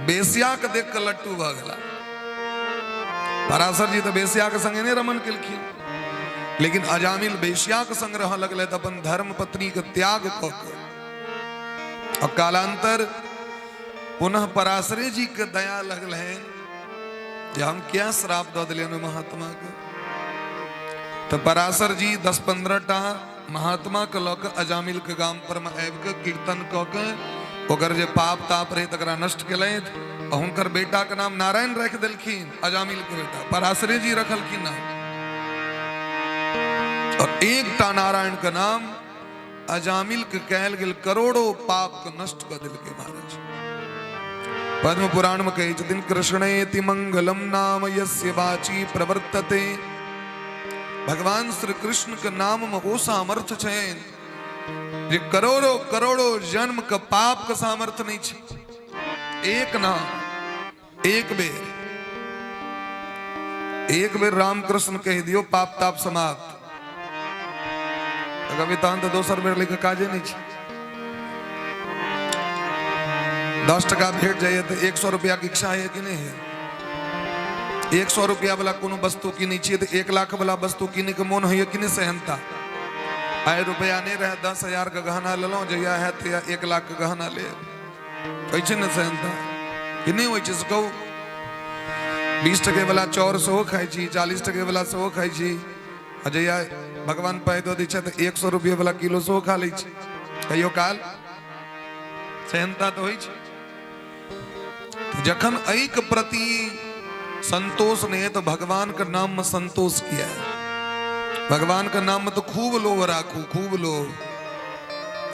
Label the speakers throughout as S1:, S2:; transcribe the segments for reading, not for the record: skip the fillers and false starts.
S1: बेसिया के देख के लट्टू भऽ गेला। पराशर जी तऽ बेसिया के संगे नहि रमन केलखिन, लेकिन अजामिल बेसिया के संग रहऽ लगलै तऽ अपन धर्म पत्नी के त्याग कऽ के, और कालांतर पुनः पराशरे जी के दया लगलनि जे हम क्या श्राप दऽ देलियनि ओहि महात्मा के। तऽ पराशर जी 10-15 टा महात्मा के लऽ कऽ अजामिल के गाम पर में आबि कऽ कीर्तन कऽ के ओकर जे पाप ताप रहे तकरा नष्ट केलथि, आ हुनकर बेटा के नाम नारायण राखि देलखिन, अजामिल के बेटा पराशरे जी रखलखिन नाम। और एकटा नारायण के नाम अजामिल के कहल गेल करोड़ों पाप के नष्ट कऽ देलकै महाराज। पद्म पुराण में कहै छथिन, कृष्णेति मंगलम नाम यस्य वाची प्रवर्तते। भगवान श्री कृष्ण के नाम में ओ सामर्थ्य छनि जे करोड़ों करोड़ों जन्म के पाप के सामर्थ्य नहीं छै। एक नाम, एक बेर, एक बेर राम कृष्ण कहि दियो पाप ताप समाप्त। कभी तहन तऽ दोसर बेर लिख काजे नहीं छै। 10 टका भेट जाइए तऽ 100 रुपया के इच्छा है कि नहीं है? 100 रुपया वाला कोनो वस्तु किनै छियै तऽ 1 लाख वाला वस्तु किनै के मोन होइए कि नहीं? सेहनता। आइ रुपया नहीं रहे, 10,000 के गहना लेलहुँ, जहिया हैत तहिया 1 लाख के गहना लेब। होइ छै ने सेहनता कि नहि होइ छै? से कहू। 20 टके वाला चाउर सेहो खाइ छी, 40 टके वाला सेहो खाइ छी, आ जहिया भगवान पाइ दऽ दै छै तऽ 100 रुपये वाला किलो सेहो खा लै छी कहियो काल। सेहनता तऽ होइ छै। जखन एहिके प्रति संतोष नहि है तऽ भगवान के नाम में संतोष किया है? भगवान के नाम में तो खूब लोभ राखू, खूब लोभ,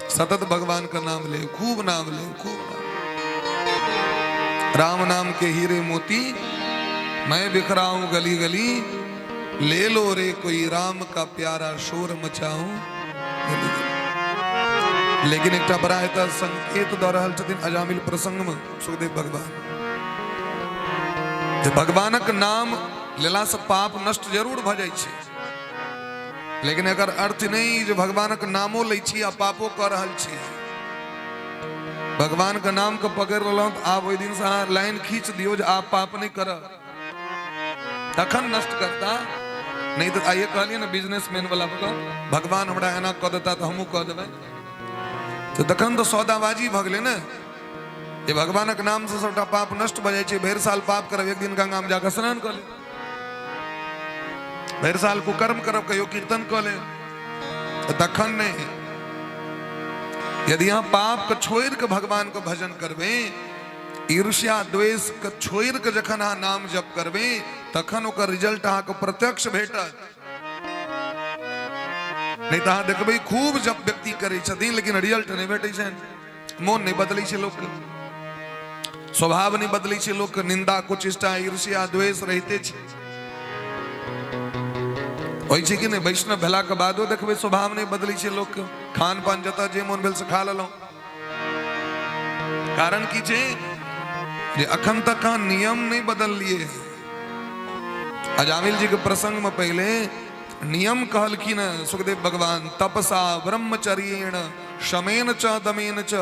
S1: सतत भगवान का नाम ले, खूब नाम ले, खूब नाम। राम नाम के हीरे मोती मैं बिखराऊं गली गली, ले लो रे कोई राम का प्यारा शोर मचाऊं गली गली। लेकिन एकटा बड़ा एतऽ संकेत दऽ रहल छथिन अजामिल प्रसंग में सुखदेव भगवान, जे भगवानक नाम लेलासँ पाप नष्ट जरूर भऽ जाइ छै, लेकिन एकर अर्थ नहि जे भगवानक नामो लै छी आ पापो कऽ रहल छी। भगवान के नाम के पकड़ि लेलहुँ तऽ आब ओहि दिनसँ अहाँ लाइन खींच दियौ जे आब पाप नहि करब, तखन नष्ट करता। नहीं तऽ आइए कहलियै ने बिजनेसमैन वाला के, भगवान हमरा एना कऽ देता तऽ हमहूँ कऽ देबै, तऽ तखन तऽ सौदाबाजी भऽ गेलै ने। जे भगवानक नाम से सबटा पाप नष्ट भऽ जाइ छै, भरि साल पाप करब, एक दिन गंगा में जाकऽ स्नान कऽ लेब, भरि साल कुकर्म करब, कहियो कीर्तन कऽ लेब, तऽ तखन नहि। यदि अहाँ पाप के छोड़ि कऽ भगवान के भजन करबै, ईर्ष्या द्वेष के छोड़ि कऽ जखन अहाँ नाम जप करबै, तखन ओकर रिजल्ट अहाँके प्रत्यक्ष भेटत। नहीं तऽ अहाँ देखबै खूब जप व्यक्ति करै छथिन लेकिन रिजल्ट नहि भेटै छनि। मोन नहि बदलै छै लोकके, स्वभाव नहि बदलै छै लोकके, निंदा कुचेष्टा ईर्ष्या द्वेष रहिते छै। होइ छै कि नहि? वैष्णव भेलाके बादो देखबै स्वभाव नहि बदलै छै लोकके, खान पान जतऽ जे मोन भेल से खा लेलहुँ। कारण की छै जे अखन तक अहाँ नियम नहि बदललियै। अजामिल जी के प्रसंग में पहले नियम कहलखिन सुखदेव भगवान, तपसा ब्रह्मचर्येण शमेन च दमेन च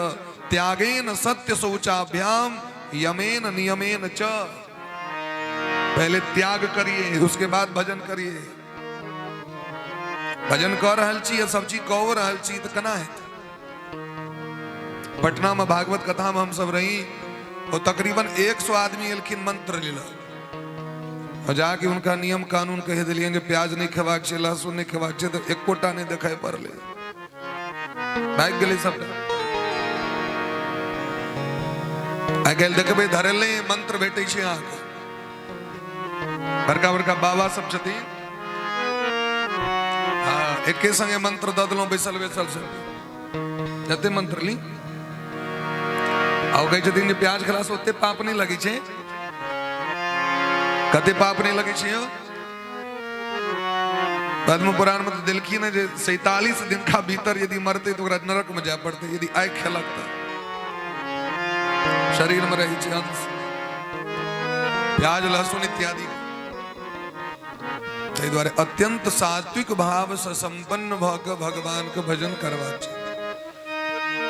S1: त्यागेन सत्य शौचाभ्याम यमेन नियमेन च। पहले त्याग करिए, उसके बाद भजन करिए। भजन कर रहल छी, सब चीज कऽ रहल छी तऽ केना हेतै? पटना में भागवत कथा में हम सब रही, और तकरीबन 100 आदमी एलखिन मंत्र लेलक, और जाके हुनका नियम कानून कहि देलियनि जे प्याज नहीं खेबाक छै, लहसुन नहीं खेबाक छै, तऽ एकोटा नहीं देखाइ पड़लै, भागि गेलै सबटा। आइ काल्हि देखबै धरेले मंत्र भेटै छै अहाँके, बड़का बड़का बाबा सब छथिन, हाँ एके संगे मंत्र दऽ देलहुँ बैसल बैसल से जते मंत्र ली। आ ओ कहै छथिन जे प्याज खेलासँ ओते पाप नहि लगै छै। कते पाप नहि लगै छै यौ? पद्म पुराण में तऽ देलखिन जे 47 दिन का भीतर यदि मरतै तऽ ओकरा नरक में जाय पड़तै, यदि आइ खेलक तऽ शरीर में रहै छै अंश प्याज लहसुन इत्यादि। ताहि दुआरे अत्यंत सात्विक भाव से संपन्न भऽ कऽ भगवान के भजन करबाक छै।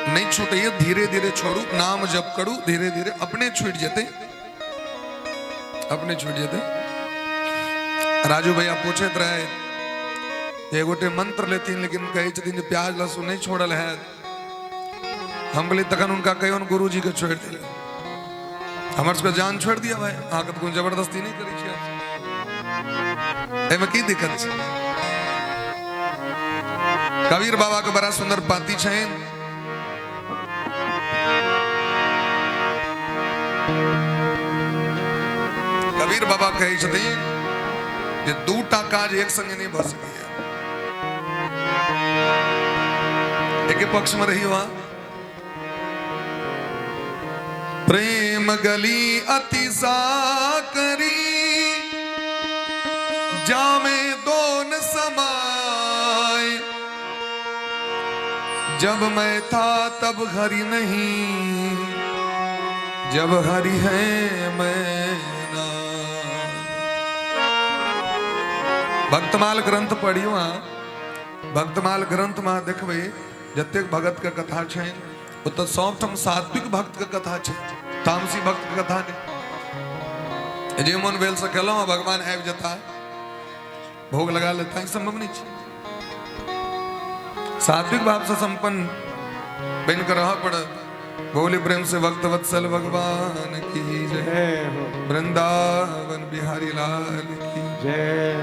S1: नहि छूटैए, धीरे धीरे छोड़ू, नाम जप करू, धीरे धीरे अपने छूटि जेतै, अपने छूटि जेतै। राजू भैया पूछैत रहे, एगोटे मंत्र लेथिन, लेकिन कहै छथिन जे प्याज लहसुन नहि छोड़ल है। हम कहलियै तखन हुनका कहियौन गुरुजी के छोड़ि देले, हमर सबके जान छोड़ि दिया भाई, अहाँके तऽ कोनो जबरदस्ती नहि करै छियै, एहिमे की दिक्कत छै? कबीर बाबा के बड़ा सुंदर पाती छनि, कबीर बाबा कहै छथिन जे दूटा काज एक संगे नहि भऽ सकैया, एके पक्ष में रही वहां। प्रेम गली अति साकरी, जामे दोन समाए, जब मैं था तब हरि नहीं, जब हरि है मैं ना। भक्तमाल ग्रंथ पढ़ियो अहाँ, भक्तमाल ग्रंथ में देखबै जतेक भगत के कथा छै ओतऽ सबठाम सात्विक भक्त के कथा छै, तामसी भक्त के कथा नहि। जे मन भेल से केलहुँ आ भगवान आबि जेता, भोग लगा लेता, ई संभव नहि छै। सात्विक भाव से संपन्न बनि कऽ रहऽ पड़त। बोली प्रेम से भक्त वत्सल भगवान की जय, वृंदावन बिहारी लाल की
S2: जय।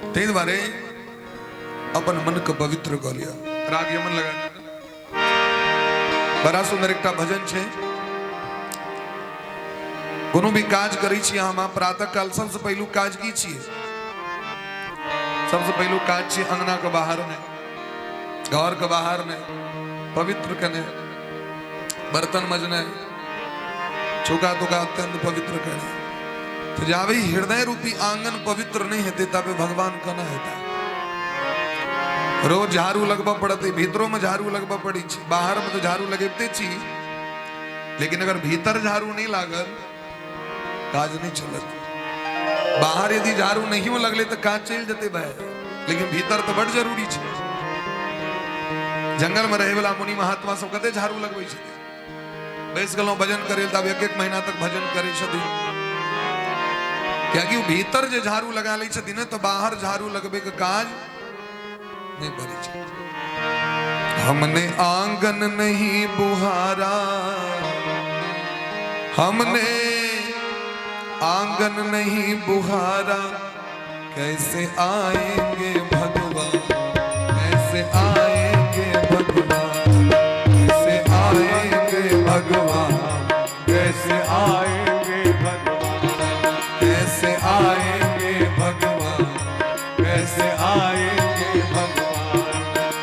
S1: ताहि दुआरे अपन मन के पवित्र कऽ लिअ, राग यमन लगा दियौ। बड़ा सुंदर एकटा भजन छै। कोनो भी काज करै छी अहाँ प्रातः काल, सबसँ पहिलुक काज की छियै? सबसँ पहिलुक काज छियै अंगना के बाहर ने, घर के बाहर ने, पवित्र कने, बर्तन मजने, चौका तुका अत्यंत पवित्र कने। तो जाबे हृदय रूपी आंगन पवित्र नहीं हेतै ताबे भगवान केना हेता? रोज झाड़ू लगबऽ पड़तै, भीतरो में झाड़ू लगबऽ पड़ै छै, बाहर में तो झाड़ू लगेबते छी, लेकिन अगर भीतर झाड़ू नहीं लागल काज नहीं चलत। बाहर यदि झाड़ू नहीं लगले तो काज चलि जेतै भाई, लेकिन भीतर तो बड़ जरूरी छै। जंगल में रहे वाला मुनि महात्मा सब कते झाड़ू लगबै छथिन। बैस गेलहुँ भजन करे तब एक एक महीना तक भजन करै छथिन, कियाकि भीतर जे झाड़ू लगा लै छथिन ने तो बाहर झाड़ू लगबे के काज नहीं पड़ै छै। हमने आंगन नहीं बुहारा, हमने आंगन नहीं बुहारा, कैसे आएंगे भगवान, कैसे आएंगे भगवान, कैसे आएंगे भगवान,
S2: कैसे आएंगे भगवान,
S1: कैसे आएंगे भगवान,
S2: कैसे आएंगे भगवान।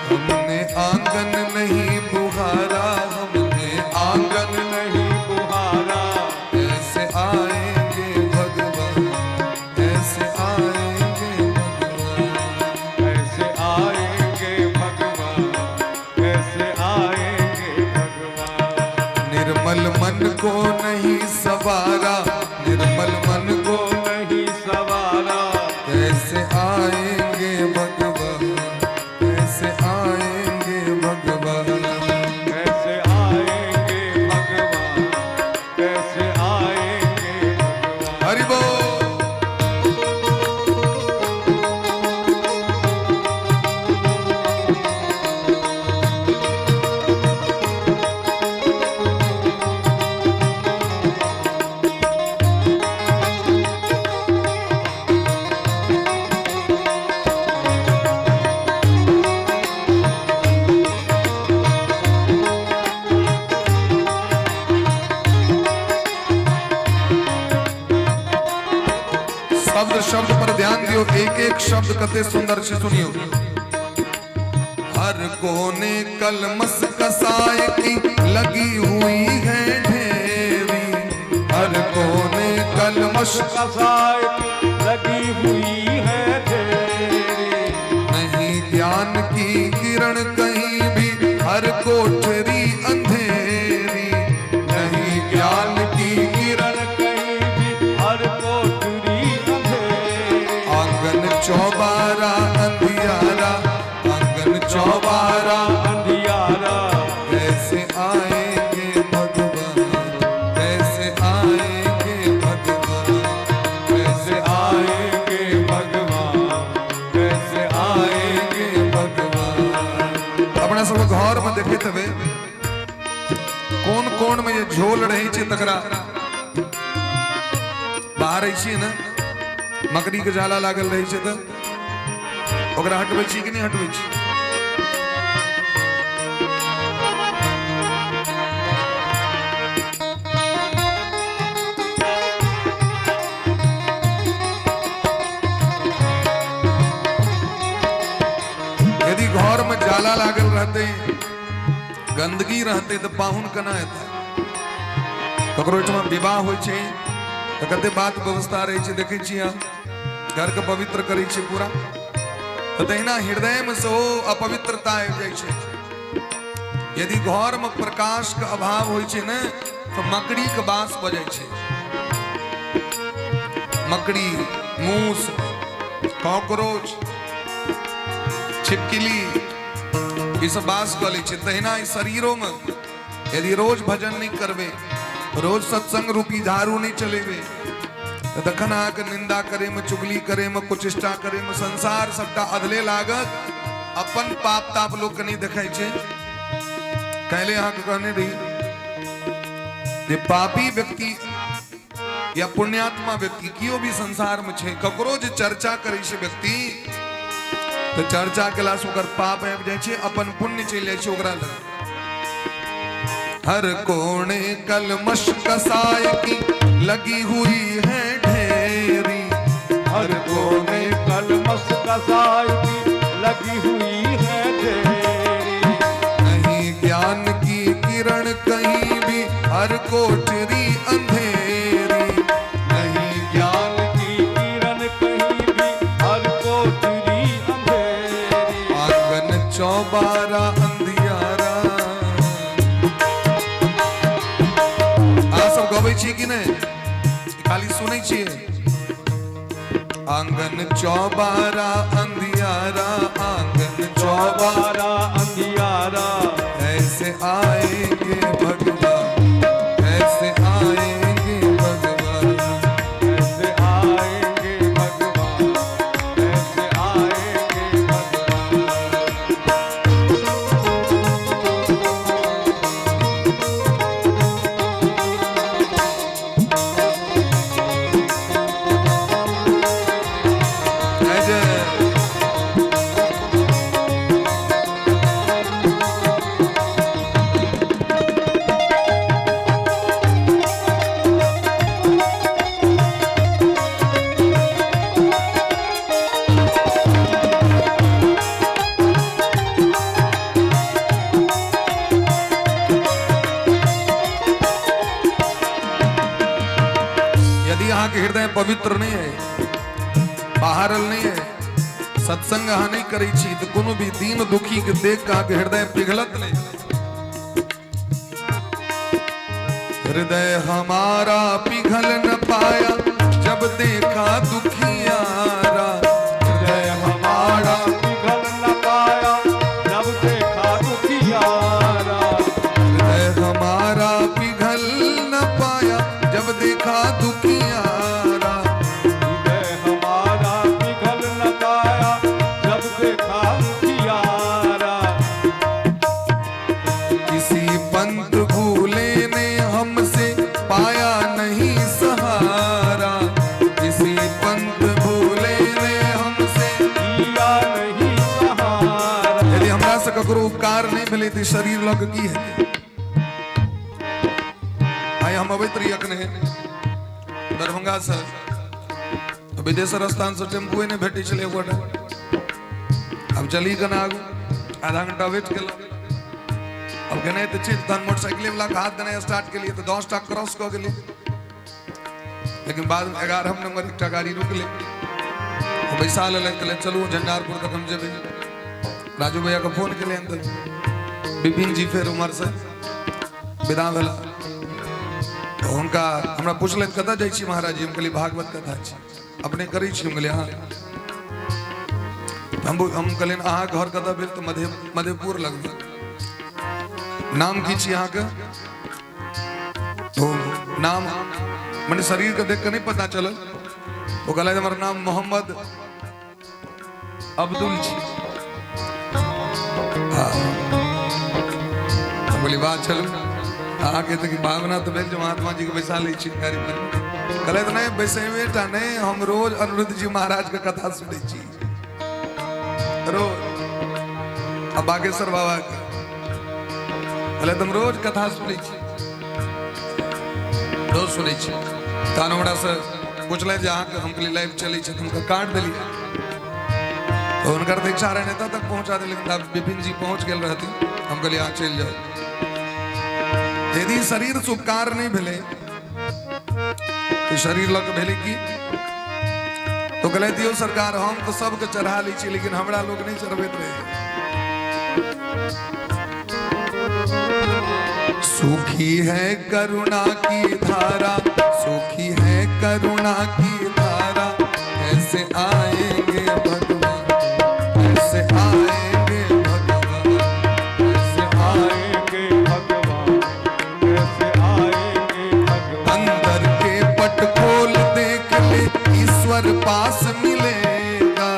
S1: हमने आंगन नहीं बुहारा, हमने आंगन
S2: नहीं बुहारा,
S1: कैसे आएंगे भगवान, कैसे आएंगे भगवान,
S2: कैसे आएंगे भगवान, कैसे आएंगे भगवान।
S1: निर्मल मन को नहीं सवारा, निर्मल मन को
S2: नहीं सवारा,
S1: कैसे आएंगे भगवान, कैसे आएंगे भगवान,
S2: कैसे आएंगे भगवान, कैसे आएंगे भगवान।
S1: हरि बोल। शब्द शब्द पर ध्यान दियो, एक एक शब्द कते सुंदर से सुनियो। हर कोने कलमस कसाय की लगी हुई है ढेरी, हर कोने कलमस
S2: कसाय की लगी हुई है ढेरी,
S1: नहीं ज्ञान की किरण कहीं भी, हर कोठरी अंधेरी, नहीं ज्ञान की किरण
S2: कहीं भी, हर कोठरी अंधेरी,
S1: आंगन चौबारा अंधियारा, आंगन चौबारा
S2: अंधियारा,
S1: कैसे आएंगे भगवान,
S2: कैसे आएंगे भगवान, कैसे आएंगे भगवान।
S1: अपना सब घर में देखैत हेबै कोन कोन में जे झोल रहै छै तकरा बाहर छियै ने, मकड़ी के जाला लागल रहै छै तऽ ओकरा हटबै छी कि नहि हटबै छी? यदि घर में जाला लागल रहते, गंदगी रहते, तऽ पाहुन केना एतै? ककरो ओहिठमा विवाह होइ छै तऽ कते बात व्यवस्था रहै छै, देखै छियै अहाँ, घरके पवित्र करै छै पूरा। तऽ तहिना हृदयमे सेहो अपवित्रता आबि जाइ छै। यदि घरमे प्रकाशके अभाव होइ छै ने, तऽ मकड़ीके बास भऽ जाइ छै। मकड़ी, मूस, कॉकरोच, छिपकली, ई सब बास कऽ लै छै। तहिना ई शरीरोमे यदि रोज भजन नहि करबै, रोज सत्संग रूपी झाड़ू नहि चलेबै, तऽ तखन अहाँके निंदा करैमे, चुगली करैमे, कुचेष्टा करैमे संसार सबटा अधले लागत। अपन पाप ताप लोकके नहि देखाइ छै। काल्हि अहाँके कहने रही जे पापी व्यक्ति या पुण्यात्मा व्यक्ति केओ भी संसार में छै, ककरो जे चर्चा करै छै व्यक्ति, तऽ चर्चा केलासँ ओकर पाप आबि जाइ छै, अपन पुण्य चलि जाइ छै ओकरा लग। हर कोने कलमश कसाय की लगी हुई है ढेरी,
S2: हर कोने कलमश कसाई की लगी हुई है ढेरी,
S1: नहीं ज्ञान की किरण कहीं भी, हर कोठरी अंधेरी,
S2: नहीं ज्ञान की किरण कहीं भी, हर कोठरी अंधेरी।
S1: आंगन चौबारा अंधियारा। अहाँ सब गबै छी कि नहि, खाली सुनै छियै? आंगन चौबारा अंधियारा, आंगन चौबारा
S2: चौबारा अंधियारा,
S1: कैसे आएंगे भगवान, कैसे आएंगे भगवान,
S2: कैसे आएंगे भगवान, कैसे आएंगे भगवान।
S1: जय जय। यदि अहाँके हृदय पवित्र नहीं है, बाहरल नहीं है, सत्संग अहाँ नहीं करै छी, तऽ कोनो भी दीन दुखी के देख के अहाँके हृदय पिघलत नहीं। हृदय हमारा पिघल न पाया जब देखा दुखियारा,
S2: हृदय हमारा पिघल न पाया जब देखा दुखियारा,
S1: हृदय हमारा पिघल न पाया जब देखा दुखियारा,
S2: हृदय हमारा पिघल न पाया जब देखा दुखियारा।
S1: किसी पंथ भूले ने हमसे पाया नहीं सहारा, किसी पंथ भूले ने हमसे
S2: किया नहीं सहारा।
S1: यदि हमरा से ककरो उपकार नहीं भेलै तऽ शरीर लऽ कऽ की हेतै? आइ हम अबैत रही अखने दरभंगा से, विदेशर स्थान से टेम्पुए नहि भेटै छलै एकोटा। आब चली केना आगू? आधा घंटा वेट केलहुँ। आब गेनाइ तऽ छै, तहन मोटरसाइकिले वाला के हाथ देनाइ स्टार्ट केलियै तऽ 10 टा क्रॉस कऽ गेलै, लेकिन बादमे 11 नंबर एकटा गाड़ी रुकलै, तऽ बैसा लेलनि, कहलनि चलू झंझारपुर तक हम जेबै। राजू भैया के फोन केलियनि तऽ विपिन जी फेर उम्हरसँ विदा भेला। तऽ हुनका हमरा पुछलथि, कतऽ जाइ छी महाराज जी? हम कहलियै भागवत कथा छै। अपने करै छी? हम कहलियै हँ। हम कहलियनि अहाँके घर कतऽ भेल? तऽ मधेपुर लगमे। नाम की छी अहाँके? तो नाम मने शरीर के देख के नहीं पता चलल। ओ कहलथि हमर नाम मोहम्मद अब्दुल छी। हाँ, हम बोली बात चलू, अहाँके तऽ भावना तऽ भेल जे महात्मा जी के बैसा लै छी गाड़ी पर। कहलथि नहि बैसेबे टा नहि, हम रोज अनिरुद्ध जी महाराज के कथा सुनै छी रोज, आ बागेश्वर बाबा के। कहलथि हम रोज कथा सुनै छी, रोज सुनै छी। तहन हमरासँ पुछलथि जे अहाँके, हम कहलियै लाइव चलै छै, तऽ हुनका काट देलियै। तऽ हुनकर तऽ इच्छा रहनि एतऽ तक पहुँचा देलियै, लेकिन विपिन जी पहुँच गेल रहथिन। हम कहलियै अहाँ चलि जाउ। यदि शरीर से उपकार नहि भेलै तऽ शरीर लऽ कऽ भेलै की? तो कहलथि यौ सरकार, हम तऽ सबके चढ़ा लै छी, लेकिन हमरा लोक नहि चढ़बैत रहै। सुखी है करुणा की धारा, सुखी है करुणा की धारा, कैसे आएंगे भगवान, कैसे आएंगे भगवान, कैसे
S2: आएंगे भगवान, कैसे आएंगे भगवान।
S1: अंदर के पट खोल देख ले, ईश्वर पास मिलेगा।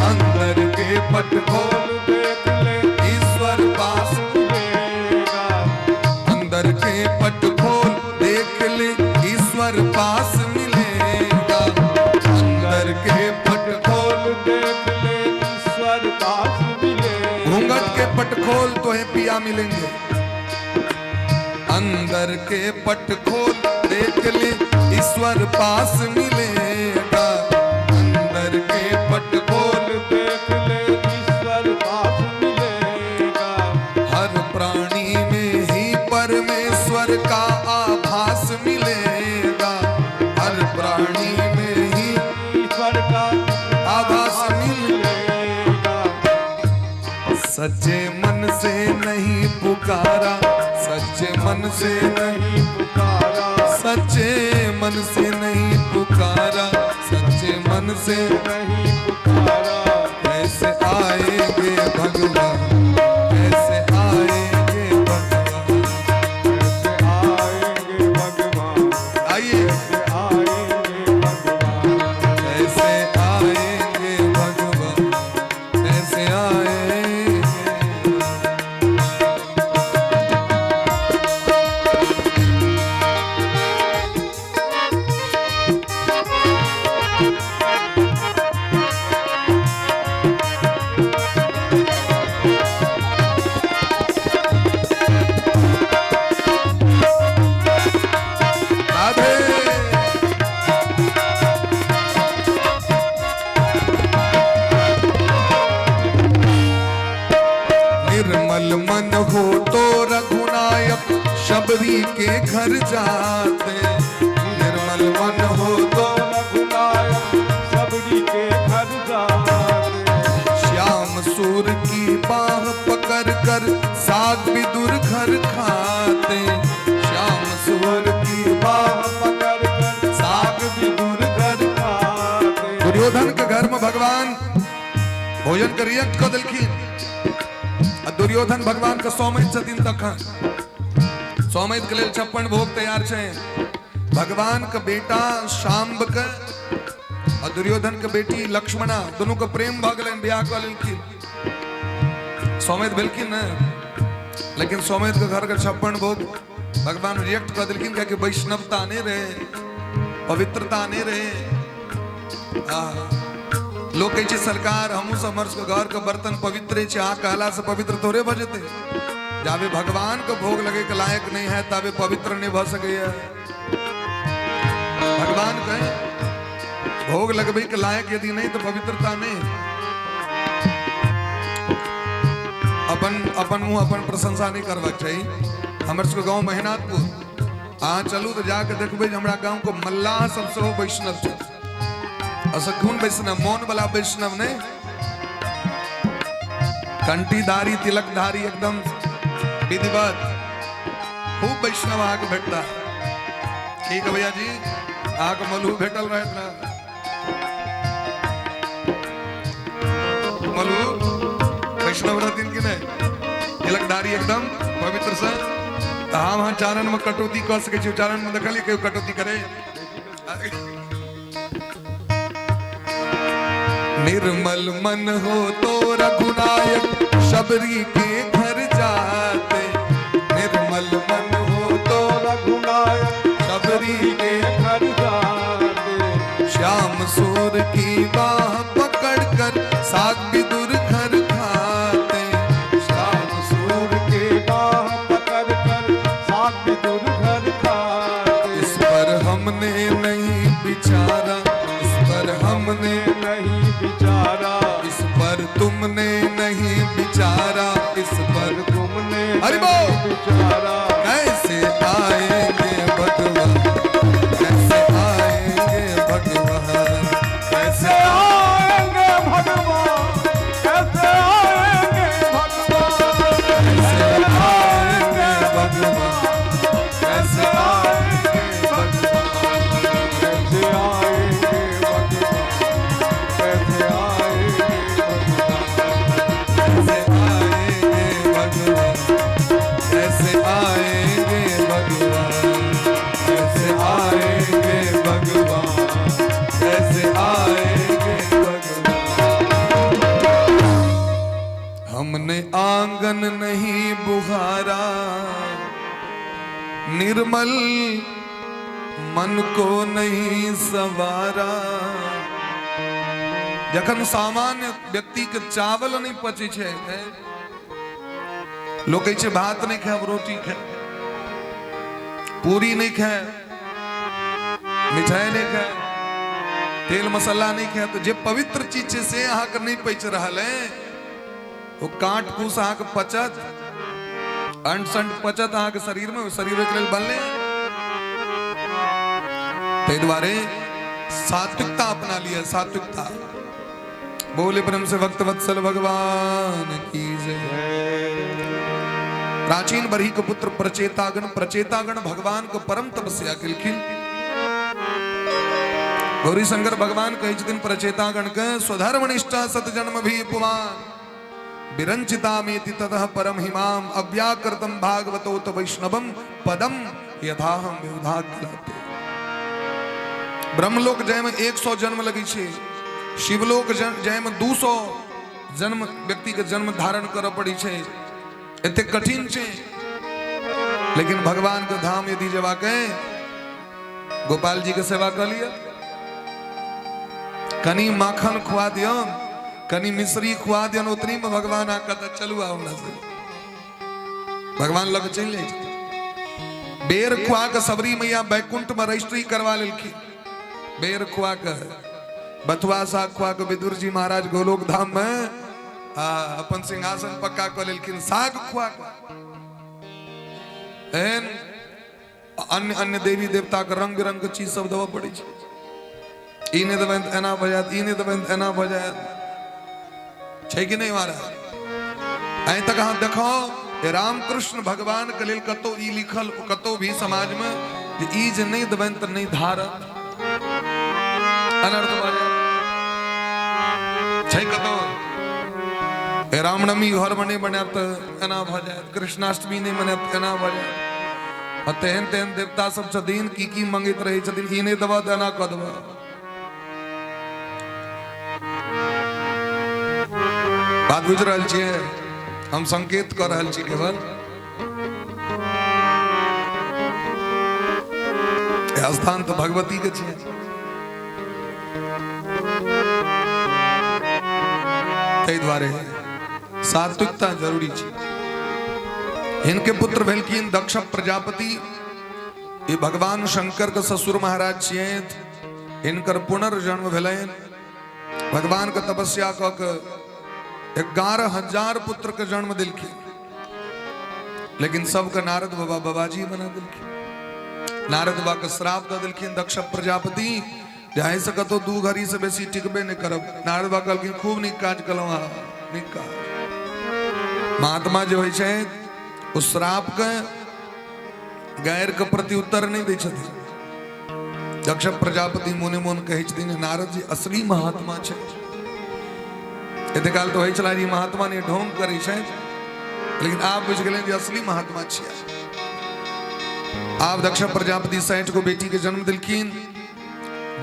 S1: अंदर के पट खोल
S2: देख ले,
S1: ईश्वर पास
S2: मिलेगा।
S1: अंदर के पट खोल देख ले, ईश्वर पास मिलेगा। अंदर के पट खोल
S2: देख ले, ईश्वर पास मिलेगा।
S1: घूंघट के पट खोल तो है पिया मिलेंगे। अंदर के पट खोल देख ले, ईश्वर पास मिलेगा। अंदर के पट खोल
S2: देख ले, ईश्वर पास मिलेगा।
S1: हर प्राणी में ही परमेश्वर का आभास मिलेगा। हर प्राणी में ही
S2: ईश्वर का
S1: आभास
S2: मिलेगा।
S1: सच्चे मन से नहीं पुकारा, सच्चे मन से
S2: नहीं पुकारा,
S1: सच्चे मन से नहीं पुकारा, सच्चे मन से
S2: नहीं पुकारा,
S1: कैसे आएंगे भगवान, कैसे आएंगे भगवान,
S2: कैसे आएंगे भगवान,
S1: आइए,
S2: कैसे आएंगे भगवान,
S1: कैसे आएंगे भगवान, कैसे आएंगे। राधे। निर्मल मन हो तो रघुनायक शबरी के घर जाते। निर्मल मन हो तो
S2: रघुनायक शबरी के घर जाते।
S1: श्याम सूर की बाह पकड़ कर साग विदुर घर खाते। श्याम सूर की बाह
S2: पकड़ कर
S1: साग विदुर घर
S2: खाते।
S1: दुर्योधन के घर में भगवान भोजन के रिएक्ट कऽ देलखिन आ दुर्योधन भगवान के सौमैत छथिन। तखन सौमैत के लेल 56 भोग तैयार छै। भगवान के बेटा शाम्ब के आ दुर्योधन के बेटी लक्ष्मणा दोनों के प्रेम भऽ गेलनि, बियाह कऽ लेलखिन, सौमैत भेलखिन ने। लेकिन सौमैत के घर के 56 भोग भगवान रिएक्ट कऽ देलखिन, कियाकि वैष्णवता नहि रहे, पवित्रता नहि रहे। आ लोक कहै छै सरकार हमहूँ सब हमर सबके घर के बर्तन पवित्र छै, अहाँ कहला से पवित्र थोड़े भऽ जेतै। जाबे भगवान के भोग लगे के लायक नहीं है ताबे पवित्र नहीं भऽ सकैया। भगवान के भोग लगबै के लायक यदि नहीं तो पवित्रता नहीं। अपन अपन मुंह अपन प्रशंसा नहीं करबाक चाही। हमर सबके गाँव महिनाथपुर, अहाँ चलू तऽ जाके देखबै जे हमरा गाँव के मल्लाह सब सेहो वैष्णव छथि। असगुन वैष्णव, मौन वाला वैष्णव नहीं, कंटीधारी तिलकधारी एकदम विधिवत खूब वैष्णव अहाँके भेटता। ठीक है भैया जी, अहाँके मलहू भेटल रहत ना? मलहू वैष्णव रहथिन कि नहीं? तिलकधारी एकदम पवित्र से। तऽ हम अहाँ चाननमे कटौती कऽ सकै छी। चाननमे देखलियै केओ कटौती करे? निर्मल मन हो तो रघुनायक शबरी के घर जाते। निर्मल मन हो तो
S2: रघुनायक
S1: शबरी के
S2: घर जाते।
S1: श्याम सूर की बाह पकड़ कर साग विदुर घर खाते।
S2: श्याम सूर के बाह पकड़ कर साग विदुर घर खाते।
S1: इस पर हमने नहीं विचारा, इस पर हमने
S2: नहीं विचारा,
S1: इस पर तुमने नहीं विचारा, इस पर
S2: तुमने
S1: हरि बोल।
S2: नहीं विचारा।
S1: कैसे आएंगे भगवान, कैसे आएंगे भगवान, कैसे
S2: आएंगे भगवान, कैसे आएंगे भगवान,
S1: कैसे आएंगे भगवान, कैसे आएंगे भगवान,
S2: कैसे आएंगे भगवान, कैसे आएंगे भगवान,
S1: कैसे आएंगे भगवान, कैसे आएंगे भगवान, कैसे आएंगे भगवान, कैसे आएंगे भगवान। हमने आंगन नहीं बुहारा, निर्मल मन को नहीं सवारा। जखन सामान्य व्यक्ति के चावल नहीं पचै छै, लोक कहै छै भात नहीं खायब, रोटी खायब, पूरी नहीं खायब, मिठाई नहीं खायब, तेल मसाला नहीं खायब, तऽ जे पवित्र चीज छै से अहाँके नहीं पचि रहल है। ओ काट फूस अहाँके पचत, अंट संट पचत अहाँके शरीर में, शरीर के लेल बनले। ताहि दुआरे सात्विकता अपना लिअ, सात्विकता। बोले प्रेम से भक्त वत्सल भगवान की जय। प्राचीन बरही के पुत्र प्रचेतागण, प्रचेतागण भगवान को परम तपस्या केलखिन। गौरी शंकर भगवान कहै छथिन प्रचेतागण के, स्वधर्म निष्ठा सत जन्म भी पुमान विरंचितामेति ततः परम हिमाम अव्याकृतम भागवतोत वैष्णवम पदम यथाहम विउधाग्रते। ब्रह्मलोक जय में 100 जन्म लगी छे, शिवलोक जय में 200 जन्म व्यक्ति के जन्म धारण करऽ पड़ी छे, एते कठिन छे। लेकिन भगवान के धाम यदि जवा के गोपाल जी के सेवा कर लिया, कनी माखन खुआ दियो, कनी मिश्री खुआ दियो, उतनी में भगवान आका तऽ चलू आओ हमरा से, भगवान लग चलि जाइ छथिन। बेर खुआ के सबरी मैया बैकुंठ में रजिस्ट्री करवा लेलखिन। बेर खुआ के, बथुआ साग खुआ के विदुर जी महाराज गोलोक धाम में अपन सिंहासन पक्का कऽ लेलखिन, साग खुआ के। एहन अन्य अन्य देवी देवता के रंग बिरंग के चीज सब देबऽ पड़ै छै। ई नहि देबनि तऽ एना भऽ जायत, ई नहि देबनि तऽ एना भऽ जायत, छै कि नहि महाराज? आइ तक अहाँ देखो रामकृष्ण भगवान के लेल कतौ ई लिखल कतौ भी समाज में जे ई जे नहि देबनि तऽ नहि धारत, अनर्थ भऽ जायत, छै कतौ? रामनवमी घर में नहि बनायब तऽ एना भऽ जायत, कृष्णाष्टमी नहि मनायब तऽ एना भऽ जायत। आ तेहन तेहन देवता सब छथिन, की की मंगैत रहै छथिन, ई नहि देबऽ तऽ एना कऽ देबऽ। बात बुझि रहल छियै? हम संकेत कऽ रहल छी केवल। स्थान तऽ भगवती के छै, ताहि दुआरे सात्विकता जरूरी छै। हिनके पुत्र भेलखिन दक्ष प्रजापति। ई भगवान शंकर के ससुर महाराज छियै। हिनकर पुनर्जन्म भेलनि। भगवान के तपस्या कऽ के 11,000 पुत्र के जन्म देलखिन, लेकिन सबके नारद बाबा बाबाजी बना देलखिन। नारद बाबा के श्राप दऽ देलखिन दक्ष प्रजापति, जे एहिसँ कतौ 2 घड़ी से बेसी टिकबे नहि करब। नारद बाबा कहलखिन खूब नीक काज केलहुँ अहाँ, नीक काज। महात्मा जे होइ छै ओ श्राप के गैर के प्रति उत्तर नहि दै छथिन। दक्ष प्रजापति मोने मोन कहै छथिन नारद जी असली महात्मा छै। एते काल तऽ होइ छला जे महात्मा नहि ढोंग करै छथि, लेकिन आब बुझि गेलनि जे असली महात्मा छियै। आब दक्ष प्रजापति 60 गो बेटी के जन्म दिलखिन,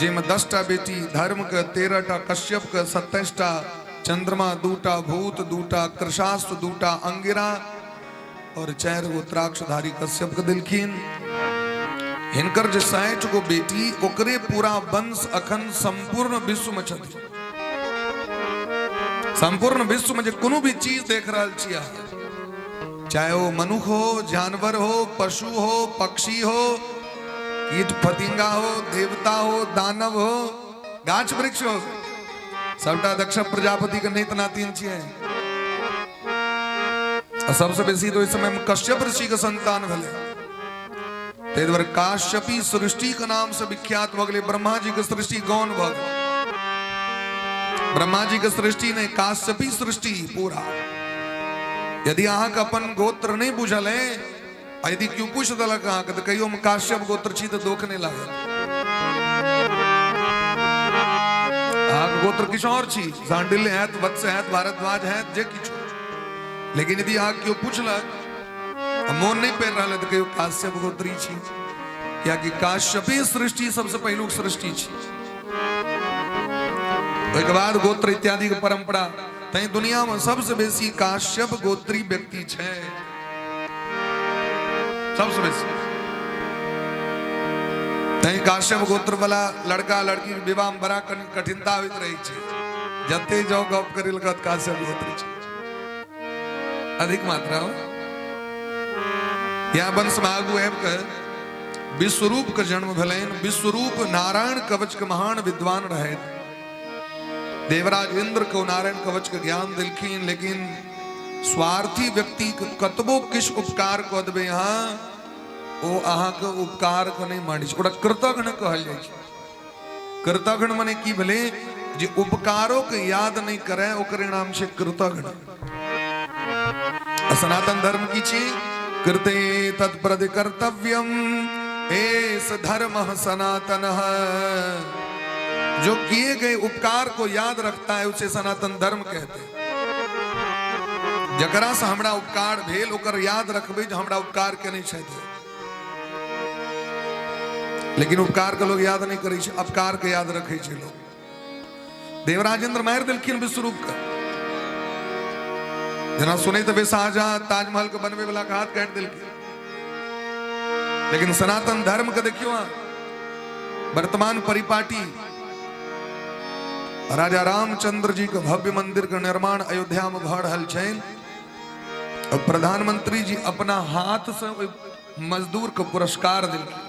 S1: जाहिमे 10 टा बेटी धर्म के, 13 टा कश्यप के, 27 टा चंद्रमा, 2 टा भूत, 2 टा कृशास्त्र, 2 टा अंगिरा और 4 गो द्राक्षधारी कश्यप के दिलखिन। हिनकर जे 60 गो बेटी ओकरे पूरा वंश अखन संपूर्ण विश्व में छथि। संपूर्ण विश्व में जे कोनो भी चीज देख रहल छी अहाँ, चाहे वो मनुख हो, जानवर हो, पशु हो, पक्षी हो, कीट फतिंगा हो, देवता हो, दानव हो, गाछ वृक्ष हो, सबटा दक्ष प्रजापति के नेत नातिन छियै। आ सबसे बेसी तो ओहि समय में कश्यप ऋषि के संतान भेलै, ताहि दुआरे काश्यपी सृष्टि के नाम से विख्यात भऽ गेलै। ब्रह्मा जी के सृष्टि गौण भऽ गेलै, ब्रह्मा जी के सृष्टि नहि, काश्यपी सृष्टि पूरा। यदि अहाँके अपन गोत्र नहि बुझल है आ यदि केओ पूछि देलक अहाँके तऽ कहियो हम काश्यप गोत्र छी तऽ दोख नहि लागत। अहाँके गोत्र किछु आओर छी, सांडिल्य हैत, वत्स हैत, भारद्वाज हैत, जे किछु, लेकिन यदि अहाँ केओ पूछलक आ मोन नहि पड़ि रहल है तऽ कहियो काश्यप गोत्री छी, कियाकि काश्यपे सृष्टि सबसे पहिलुक सृष्टि छी, ओहिके बाद गोत्र इत्यादि के परंपरा। तैं दुनिया में सबसे बेसी काश्यप गोत्री व्यक्ति छै, सबसे बेसी। तैं काश्यप गोत्र वाला लड़का लड़की के विवाह में बड़ा कठिनता होइत रहै छै, जते जाओ गप करै लए कहत काश्यप गोत्री छै अधिक मात्रा में। यहाँ वंश में आगू आबि कऽ विश्वरूप के जन्म भेलनि। विश्वरूप नारायण कवच के महान विद्वान रहथि। देवराज इंद्र को नारायण कवच के ज्ञान दिलखिन, लेकिन स्वार्थी व्यक्ति के कतबो किछु उपकार कऽ देबै अहाँ, ओ अहाँके उपकार के नहि मानै छै, ओकरा कृतघ्न कहल जाइ छै। कृतघ्न मने की भेलै? जे उपकारो के याद नहि करे ओकरे नाम छै कृतघ्न। आ सनातन धर्म की छी? कृते तत्प्रति कर्तव्यम एस धर्म सनातन। जो किए गए उपकार को याद रखता है उसे सनातन धर्म कहते हैं। जकरा से हमरा उपकार भेल ओकर याद रखबै जे हमरा उपकार केने छथि, लेकिन उपकार के लोग याद नहीं करै छै, अपकार के याद रखै छै लोग। देवराजेंद्र मारि देलखिन विश्वरूप के, जेना सुनै तऽ शाहजहां ताजमहल के बनबै वाला के हाथ काटि देलखिन। लेकिन सनातन धर्म के देखियौ अहाँ, वर्तमान परिपाटी राजा रामचंद्र जी के भव्य मंदिर के निर्माण अयोध्या में भऽ रहल छनि और प्रधानमंत्री जी अपना हाथ से ओहि मजदूर के पुरस्कार देलखिन,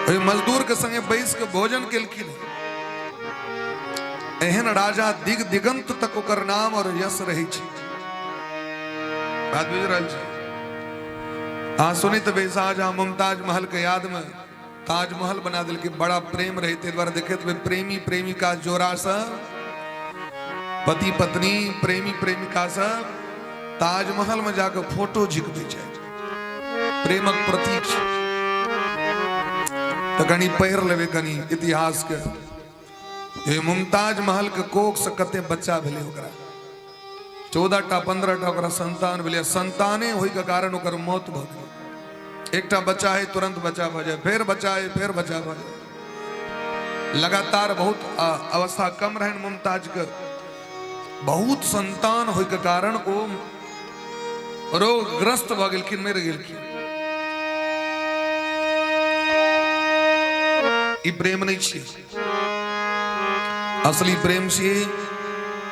S1: ओहि मजदूर के संगे बैस के भोजन केलखिन। एहन राजा दिग दिगंत तक ओकर नाम और यश रहै छै। बात बुझि रहल छै? अहाँ सुनैत हेबै शाहजहां मुमताज महल के याद में ताजमहल बना देलकै, बड़ा प्रेम रहे, ताहि दुआरे देखैत हेबै प्रेमी प्रेमिका जोड़ा से, पति पत्नी प्रेमी प्रेमिका से ताजमहल में जाके फोटो झिकबै छै, प्रेमक प्रतीक छै। तऽ कनि पढ़ि लेबै कनि इतिहास के, ये मुमताज महल के कोख से कते बच्चा भेलै ओकरा, 14 टा 15 टा ओकरा संतान भेलै। संताने होय के कारण ओकर मौत भऽ गेलै। एकटा बच्चा है तुरंत बच्चा भऽ जाय, फेर बच्चा है फेर बच्चा भऽ जाय, लगातार बहुत अवस्था कम रहनि मुमताज के। बहुत संतान होय के कारण ओ रोगग्रस्त भऽ गेलखिन, मरि गेलखिन। ई प्रेम नहीं छियै, असली प्रेम छियै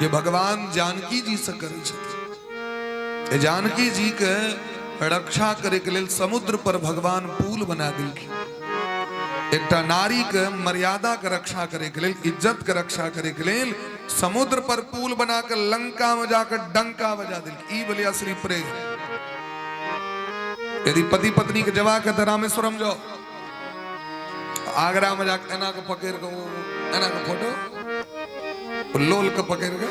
S1: जे भगवान जानकी जी से करै छथिन। जानकी जी के रक्षा करे के लेल समुद्र पर भगवान पुल बना देलखिन। एकटा नारी के मर्यादा के रक्षा करे के लेल, इज्जत के रक्षा करे के लेल समुद्र पर पुल बना के लंका में जाकर डंका बजा देलखिन। ई भेलै असली प्रेम। यदि पति पत्नी के जवाब के तऽ रामेश्वरम जाओ, आगरा में जाके एना के पकड़ के एना के फोटो लोल के पकड़ के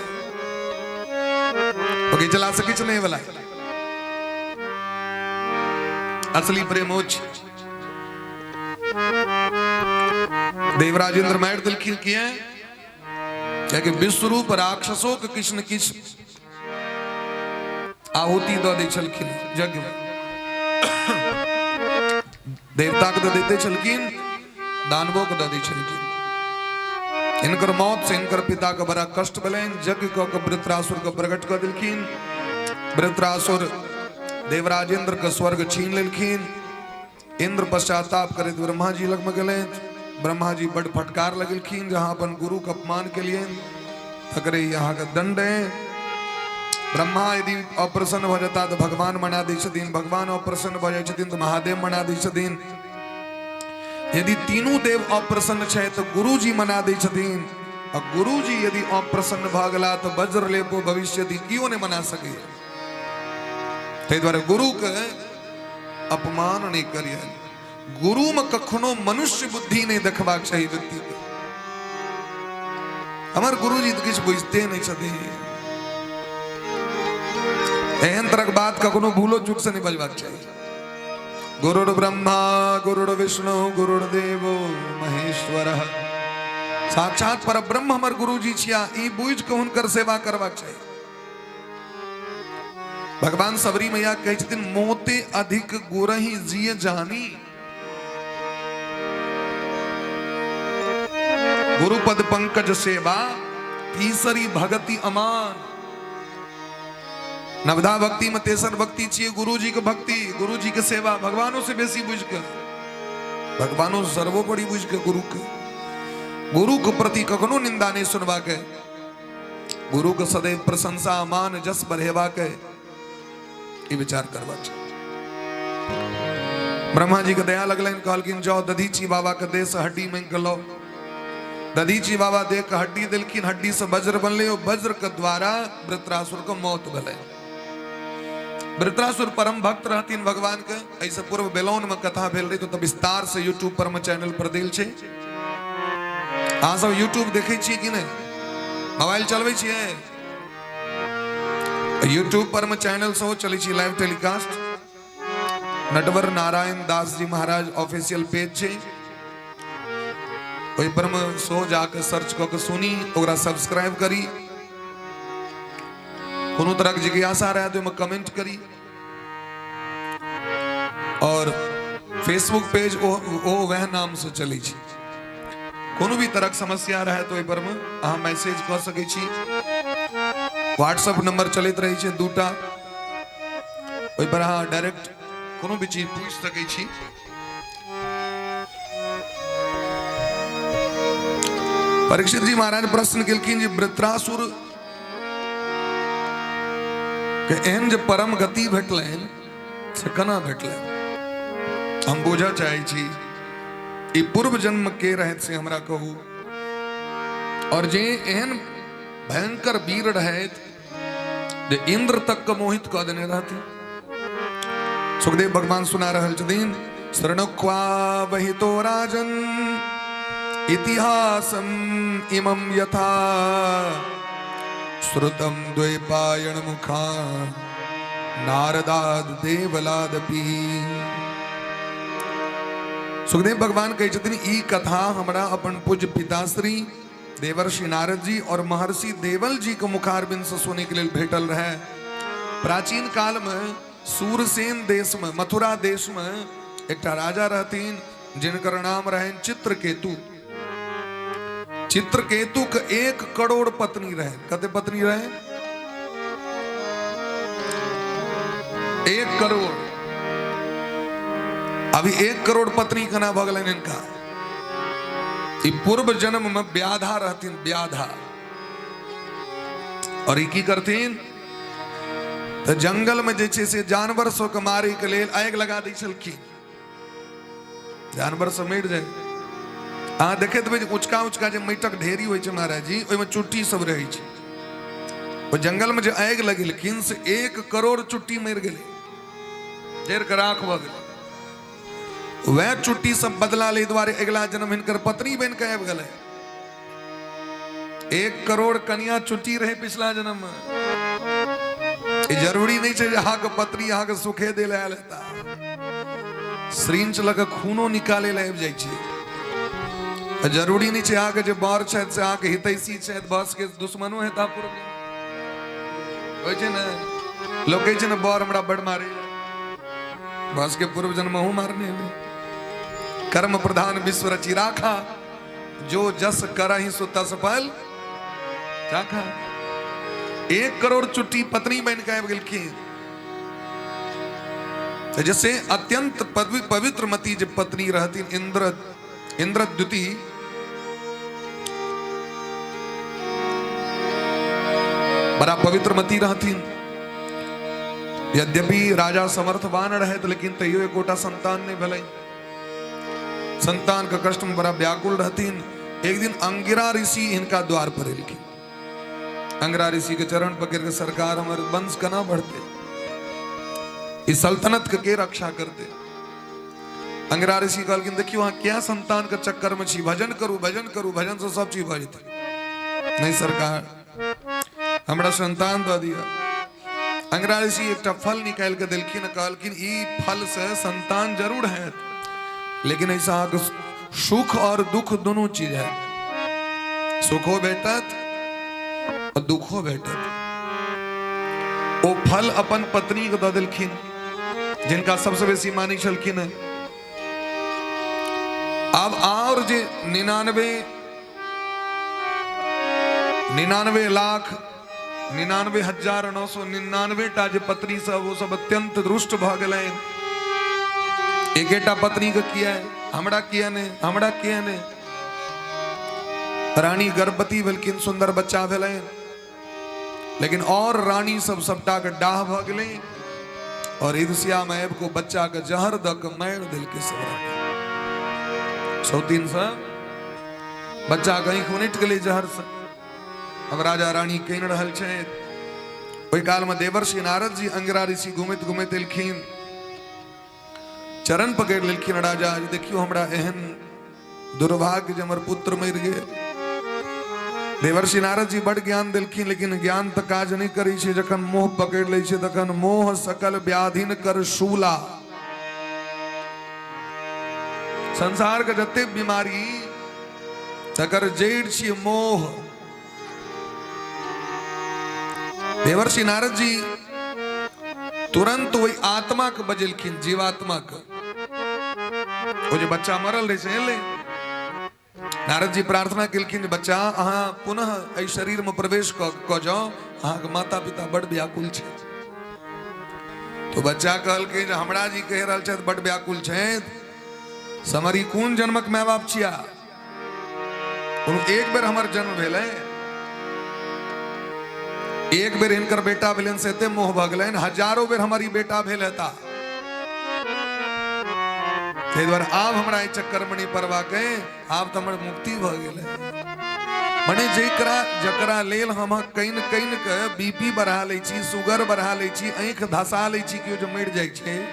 S1: घिचला से किछु नहीं वाला। असली प्रेम ओ छै। देवराजेंद्र मारि देलखिन किए? कियाकि विश्वरूप राक्षसों के किछु ने किछु आहुति दऽ दै छलखिन यज्ञ में। देवता के तऽ दैते छलखिन, दानवो के दऽ दै छलखिन। हिनकर मौत से हिनकर पिता के बड़ा कष्ट भेलनि। यज्ञ कऽ के वृत्रासुर के प्रकट कऽ देलखिन। वृत्रासुर देवराजेंद्र के स्वर्ग छीन लेलखिन। इंद्र पश्चाताप करैत ब्रह्मा जी लग में गेलथि। ब्रह्मा जी बड फटकार लगेलखिन, जहाँ अपन गुरु के अपमान केलियनि तकरे अहाँके दंड है। ब्रह्मा यदि अप्रसन्न भऽ जेता तऽ भगवान मना दै छथिन, भगवान अप्रसन्न भऽ जाइ छथिन तऽ महादेव मना दै छथिन। यदि तीनू देव अप्रसन्न छै तऽ गुरुजी मना दै छथिन, आ गुरुजी यदि अप्रसन्न भऽ गेला तऽ वज्र लेपो भविष्य यदि केओ नहि मना सकैए। ताहि दुआरे गुरुके अपमान नहि करियनि। गुरुमे कखनो मनुष्य बुद्धि नहि देखबाक चाही व्यक्तिके। हमर गुरुजी तऽ किछु बुझिते नहि छथिन, एहन तरहक बात कखनो भूलो चूक से नहि बजबाक चाही। गुरुर् ब्रह्मा गुरुर् विष्णु गुरुर्देवो महेश्वर, साक्षात पर ब्रह्म हमर गुरुजी छिया, ई बुझि कऽ हुनकर सेवा करबाक चाही। भगवान सबरी मैया कहै छथिन, मोते अधिक गुरही जिय जानी। गुरुपद पंकज सेवा तीसरी भगति अमान। नवधा भक्ति में तेसर भक्ति छियै गुरुजी के भक्ति, गुरुजी के सेवा भगवानों से बेसी बुझि के, भगवानों से सर्वोपरि बुझि के गुरु के, गुरु के प्रति कखनो निंदा नहीं सुनबा के, गुरु के सदैव प्रशंसा मान जस बढ़ेबा के ई विचार करबा छै। ब्रह्मा जी के दया लगलनि, कहलखिन जाओ दधीची बाबा के देह से हड्डी मांगि के लाओ। दधीची बाबा देह के हड्डी देलखिन, हड्डी से वज्र बनलै, ओ वज्र के द्वारा वृत्रासुर के मौत भेलै। वृत्रासुर परम भक्त रहथिन भगवान के। एहिसँ पूर्व बेलौन में कथा भेल रही तो विस्तार से यूट्यूब पर में चैनल पर देल छै। अहाँ सब यूट्यूब देखै छियै कि नहि? मोबाइल चलबै छियै? यूट्यूब पर में चैनल सेहो चलै छै live telecast. Natwar Narayan Das ji Maharaj official page छै, ओहि पर में सेहो जाके सर्च कऽ के सुनी, ओकरा सब्सक्राइब करी। कोनो तरहक जिज्ञासा रहै तऽ ओहिमे कमेंट करी। और फेसबुक पेज ओ वएह नाम से चलै छै। कोनो भी तरहक समस्या रहै तऽ ओहि पर मे अहाँ मैसेज कऽ सकै छी। व्हाट्सएप नंबर चलैत रहै छै दूटा, ओहि पर अहाँ डायरेक्ट कोनो भी चीज पूछि सकै छी। परीक्षित जी महाराज प्रश्न केलखिन जे वृत्रासुर के एहन जे परम गति भेटलनि से केना भेटलनि? हम बुझऽ चाहै छी ई पूर्व जन्म के रहत से हमरा कहू। और जे एहन भयंकर वीर रहत जे इंद्र तक के मोहित कऽ देने रहथिन। सुखदेव भगवान सुना रहल छथिन, शृणुक्वा बहितो राजन इतिहासम इमं यथा श्रुतम द्वैपायन मुखा नारदाद देवलादपि। सुखदेव भगवान कहै छथिन ई कथा हमरा अपन पूज्य पिताश्री देवर्षि नारद जी और महर्षि देवल जी के मुखारबिंद से सुने के लिए भेटल रहे। प्राचीन काल में सूरसेन देश में, मथुरा देश में एकटा राजा रहथिन जिनकर नाम रहनि चित्रकेतु। चित्रकेतु के 1 करोड़ पत्नी रहे। कते पत्नी रहे? 1 करोड़। अभी 1 करोड़ पत्नी केना भऽ गेलनि हिनका? ई पूर्व जन्म में व्याधा रहथिन, व्याधा। और ई की करथिन तऽ जंगल में जे छै से जानवर सबके मारे के लेल आगि लगा दै छलखिन, जानवर सब मरि जाय। अहाँ देखैत हेबै जे ऊँचका ऊँचका जे माटिक ढेरी होइ छै महाराज जी, ओहिमे चुट्टी सब रहै छै। ओ जंगल में जे आगि लगेलखिन से 1 करोड़ चुट्टी मरि गेलै, जरि कऽ राख भऽ गेलै। वएह चुट्टी सब बदला लै दुआरे अगिला जन्म हिनकर पत्नी बनि कऽ आबि गेलै। 1 करोड़ कनिया चुट्टी रहे पिछला जन्म में। ई जरूरी नहीं छै जे अहाँके पत्नी अहाँके सुखे दै लए आयल हेता, सिरिंच लऽ कऽ खूनो निकाले लए आबि जाइ छै। जरूरी नहीं छै अहाँके जे बर छथि से अहाँके हितैषी छथि, बस के दुश्मनो हेता पूर्व होइ छै ने, लोक कहै छै ने बर हमरा बड़ मारे, बस के पूर्व जन्म अहूँ मारने हेबै। कर्म प्रधान विश्व रचि राखा, जो जस करहि सो तस फल चाखा। 1 करोड़ चुट्टी पत्नी बन के आबि गेलखिन। जैसे अत्यंत पवित्र मती जे पत्नी रहथिन इंद्रद्युति, बड़ा पवित्र मती रहथिन। यद्यपि राजा समर्थवान रहत, लेकिन तैयो एकोटा संतान नहीं भेलै। संतान के कष्ट में बड़ा व्याकुल रहथिन। एक दिन अंगिरा ऋषि इनका द्वार पर एलखिन। अंगिरा ऋषि के चरण पकड़ के, सरकार हमर वंश केना बढ़ते, इस सल्तनत के रक्षा करते? अंगिरा ऋषि कहलखिन, देखियो अहाँ क्या संतान के चक्कर में छी, भजन करू, भजन करू, भजन से सब चीज भऽ जेतै। नहीं सरकार, हमरा संतान दऽ दिअ। अंगिरा ऋषि एकटा फल निकालि के देलखिन, कहलखिन ई फल से संतान जरूर हैत, लेकिन एहिसँ अहाँके सुख और दुख दुनू चीज हैत, सुखो भेटत और दुखो भेटत। ओ फल अपन पत्नी के दऽ देलखिन, जिनका सबसे बेसी मानै छलखिन। आब और जे 99,99,999 टा जे पत्नी सब, ओ सब अत्यंत रुष्ट भऽ गेलनि। एकेटा पत्नी के किया, हमरा किया नहि, हमरा किया नहि? रानी गर्भवती भेलखिन, सुंदर बच्चा भेलनि, लेकिन और रानी सब सबटा के डाह भऽ गेलै और ईर्ष्या में आबि कऽ बच्चा के जहर दऽ के मारि देलकै सब रानी। सौतीन सब बच्चा के आँखि उनटि गेलै जहर से। अब राजा रानी कानि रहल छथि। ओहि काल में देवर्षि नारद जी अंगिरा ऋषि घुमैत घुमैत एलखिन, चरण पकड़ि लेलखिन। राजा, देखियौ हमरा एहन दुर्भाग्य जे हमर पुत्र मरि गेल। देवर्षि नारद जी बड़ ज्ञान देलखिन, लेकिन ज्ञान तऽ काज नहि करै छै जखन मोह पकड़ि लै छै तखन। मोह सकल व्याधिन कर शूला। संसार के जते बीमारी तकर जड़ि छियै मोह। देवर्षि नारद जी तुरंत ओहि आत्मा के बजेलखिन, जीवात्मा के। ओ जे बच्चा मरल रहे से एलै। नारद जी प्रार्थना केलखिन, बच्चा अहाँ पुनः एहि शरीर में प्रवेश कऽ जाउ, अहाँके माता पिता बड़ व्याकुल छै। तो बच्चा कहलकै जे हमरा जी कहि रहल छथि बड़ व्याकुल छथि, समरी कोन जन्मक माय बाप छिया? कोनो एक बेर हमर जन्म भेलै, एक बेर हिनकर बेटा भेलनि से एते मोह भऽ गेलनि, हजारों बेर हमर ई बेटा भेल हेता, ताहि दुआरे आब हमरा एहि चक्करमे नहि पड़बाक अइ, आब तऽ हमर मुक्ति भऽ गेलै। मने जकरा जकरा लेल हम कनि कनि के बीपी बढ़ा लै छी, शुगर बढ़ा लै छी, आँखि धसा लै छी, केओ जे मरि जाइ छै,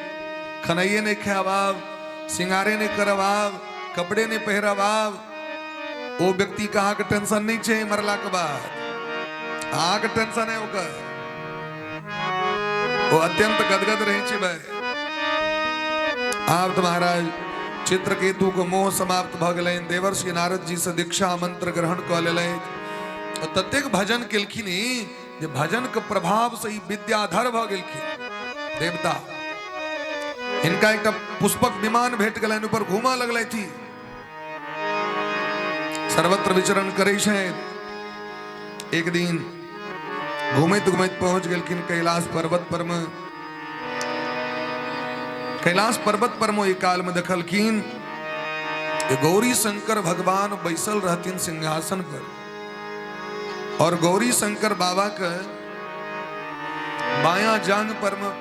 S1: खनाइए नहि खायब आब, सिंगारे नहि करब आब, कपड़े नहि पहिरब आब, ओ व्यक्ति के अहाँके टेंशन नहि छै मरला के बाद, अहाँके टेंशन है ओकर, ओ अत्यंत गदगद रहै छै भाई। आब तऽ महाराज चित्रकेतु के मोह समाप्त भऽ गेलनि। देवर्षि नारद जी से दीक्षा मंत्र ग्रहण कऽ लेलनि और ततेक भजन केलखिन जे भजन के प्रभाव से ई विद्याधर भऽ गेलखिन देवता। हिनका एकटा पुष्पक विमान भेट गेलनि, ऊपर घूमऽ लगलथि, सर्वत्र विचरण करै छथि। एक दिन घूमैत घूमैत पहुंच गेलखिन कैलाश पर्वत पर में। कैलाश पर्वत पर में ओहि काल में देखलखिन गौरी शंकर भगवान बैसल रहथिन सिंहासन पर और गौरी शंकर बाबा के बाया जांग पर में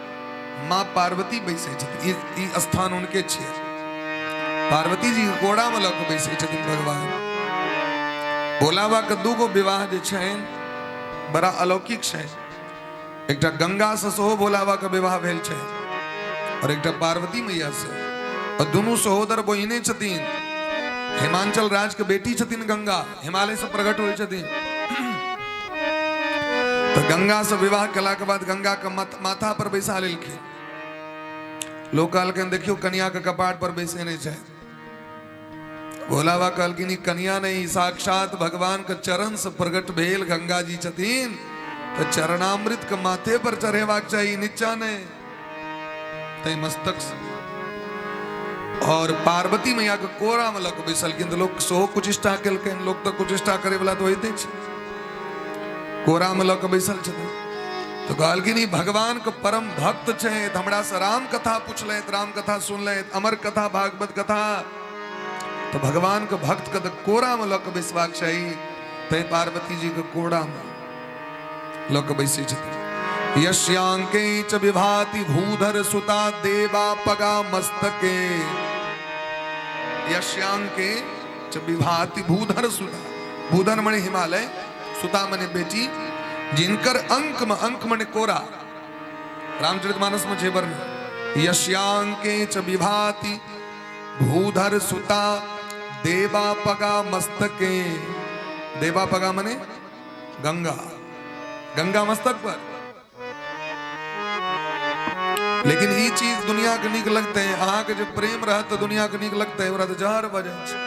S1: माँ पार्वती बैसै छथिन। ई स्थान उनके छियै। पार्वती जी के कोड़ा में लऽ कऽ बैसै छथिन भगवान। भोला बाबा के दूगो विवाह जे छनि बड़ा अलौकिक छै। एकटा गंगा से सेहो भोला बाबा के विवाह भेल छै और एकटा पार्वती मैया से, और दुनू सहोदर बहिने छथिन। हिमांचल राज के बेटी छथिन गंगा, हिमालय से प्रकट होइ छथिन। तो गंगा से विवाह केला के बाद गंगा के माथा पर बैसा लेलखिन। लोग कहलखिन देखियो कनिया के कपाट पर बैसे नहीं छै। भोला बाबा कहलखिन ई कनिया नहीं, साक्षात भगवान के चरण से प्रकट भेल गंगा जी छथिन, तो चरणामृत के माथे पर चढ़ेबाक चाही, नीचा नहीं। तै मस्तक से और पार्वती मैया के कोरा में लऽ कऽ बैसलखिन, तऽ लोक सेहो कुचिष्टा केलकनि। लोक तऽ कुचिष्टा करे वाला तऽ होइते छै। कोरा में लऽ कऽ बैसल छथिन तऽ कहलखिन, ई भगवान के परम भक्त छै, हमरा से राम कथा पुछलथि, राम कथा सुनलथि, अमर कथा, भागवत कथा। तऽ भगवान के भक्त के तऽ कोरा में लऽ कऽ बैसबाक चाही। तैं पार्वती जी के कोरा में लऽ कऽ बैसै छथिन। यश्यांके च विभाति भूधर सुता देवा पगा मस्तके। यश्यांके च विभाति भूधर सुता, भूधर मने हिमालय, सुता मने बेटी, जिनकर अंक में, अंक मने कोरा, रामचरितमानस में छै वर्णन। यश्यांके च विभाति भूधर सुता देवा पगा मस्तके। देवा पगा मने गंगा, गंगा मस्तक पर। लेकिन ई चीज दुनिया के नीक लगते है? अहाँ के जे प्रेम रहत तऽ दुनिया के नीक लगते है? ओकरा तऽ जहर भऽ जाइ छै।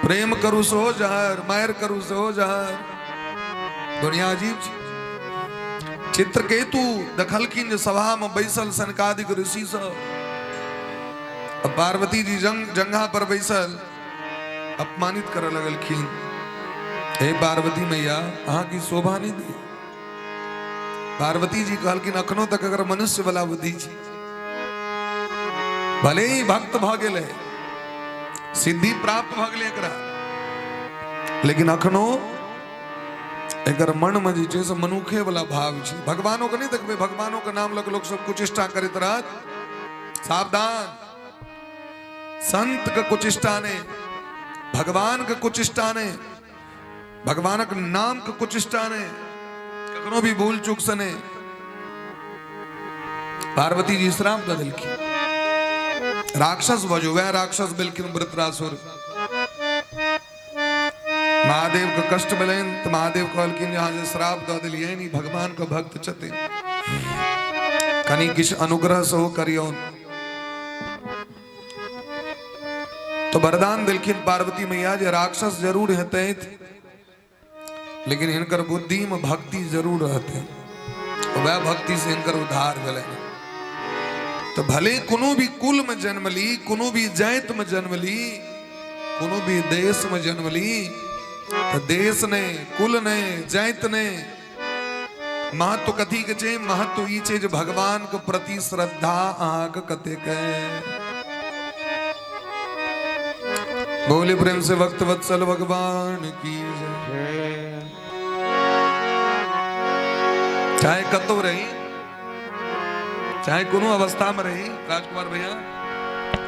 S1: प्रेम करू सेहो जहर, मारि करू सेहो जहर। दुनिया अजीब छै। चित्रकेतु देखलखिन जे सभा में बैसल सनकादिक ऋषि सब, पार्वती जी जंग जंघा पर बैसल, अपमानित करऽ लगलखिन, हे पार्वती मैया, अहाँ की शोभा नहीं दी? पार्वती जी कहलखिन, अखनो तक अगर मनुष्य वाला बुद्धि छै। भले ही भक्त भऽ गेलै, सिद्धि प्राप्त भऽ गेलै एकरा, लेकिन अखनो एकर मन में जे छै से मनुखे वाला भाव छै। भगवानों के नहि देखबै? भगवानों के नाम लऽ कऽ लोक सब कुचेष्टा करैत रहत। सावधान! संत के कुचेष्टा नहि, भगवान के कुचेष्टा नहि, भगवानक नाम के कुचेष्टा नहि, कखनो भी भूल चूक से नहि। पार्वती जी श्राप दऽ देलखिन, राक्षस भऽ जो। वएह राक्षस भेलखिन वृत्रासुर। महादेव के कष्ट भेलनि तऽ महादेव कहलखिन जे अहाँ जे श्राप दऽ देलियनि, ई भगवान के भक्त छथिन, कनि किछु अनुग्रह सेहो करियौन। तो वरदान देलखिन पार्वती मैया जे राक्षस जरूर हेतै, लेकिन हिनकर बुद्धि में भक्ति जरूर रहते। वह भक्ति से हिनकर उद्धार भेलनि। तो भले कोनो भी कुल में जन्म ली, कोनो भी जाति में जन्म ली, कोनो भी देश में जन्म ली, तो देश ने, कुल ने, जाति ने महत्व कथी के छै? महत्व ई छै जे भगवान के प्रति श्रद्धा अहाँके कतेक है। बोले प्रेम से भक्त वत्सल भगवान की जय। चाहे कतौ रही, चाहे कोनो अवस्था में रही राजकुमार भैया,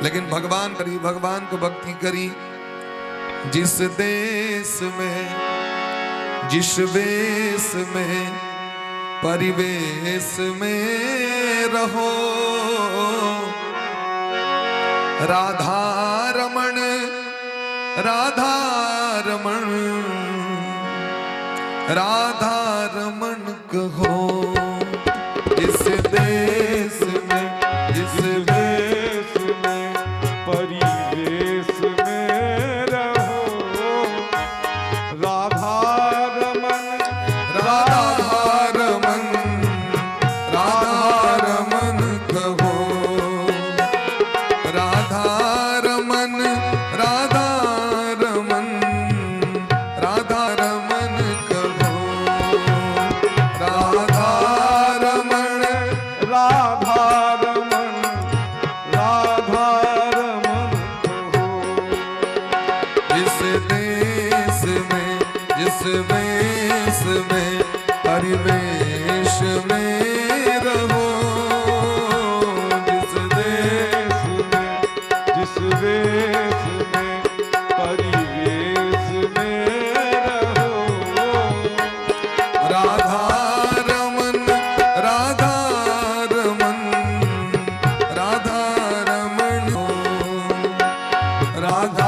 S1: लेकिन भगवान करी, भगवान को भक्ति करी। जिस देश में, जिस वेश में, परिवेश में रहो, राधा रमण, राधा रमण, राधा रमण कहो। जिस देश में, जिस
S2: वेश में, परिवेश में रहो, राधा रमन,
S1: राधा रमन, राधा रमन कहो। राधा रमन, राधा रमन, राधा रमन कहो। राधा रमन,
S2: राधा रमन, राधा रमन कहो।
S1: जिस देश में, जिस वेश में, परिवेश में रहो, जिस देश
S2: देश में, जिस वेश में, परिवेश में रहो,
S1: राधा रमन, राधा रमन, राधा रमन, राधा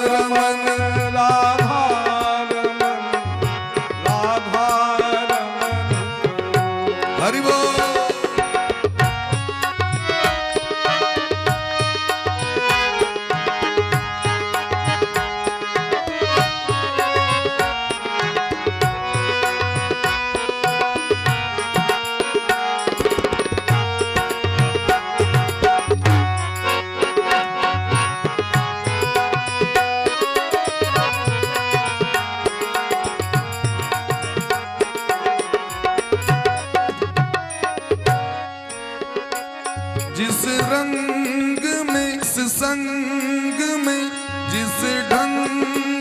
S1: रमन,
S2: राधा रमन, राधा रमन कहो।
S1: हरि बोल। रंग में, इस संग में, जिस ढंग